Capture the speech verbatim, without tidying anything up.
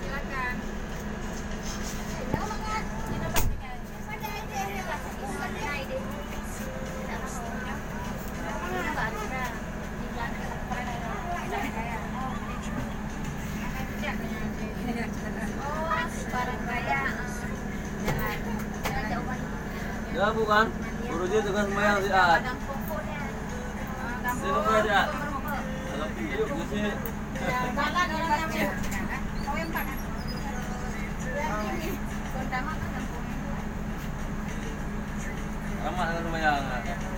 Silakan. Ya, bukan. Guru dia tekan sembahyang siat. Dia tekan siat. Kalau yuk, mesti. Ramah dengan sembahyang.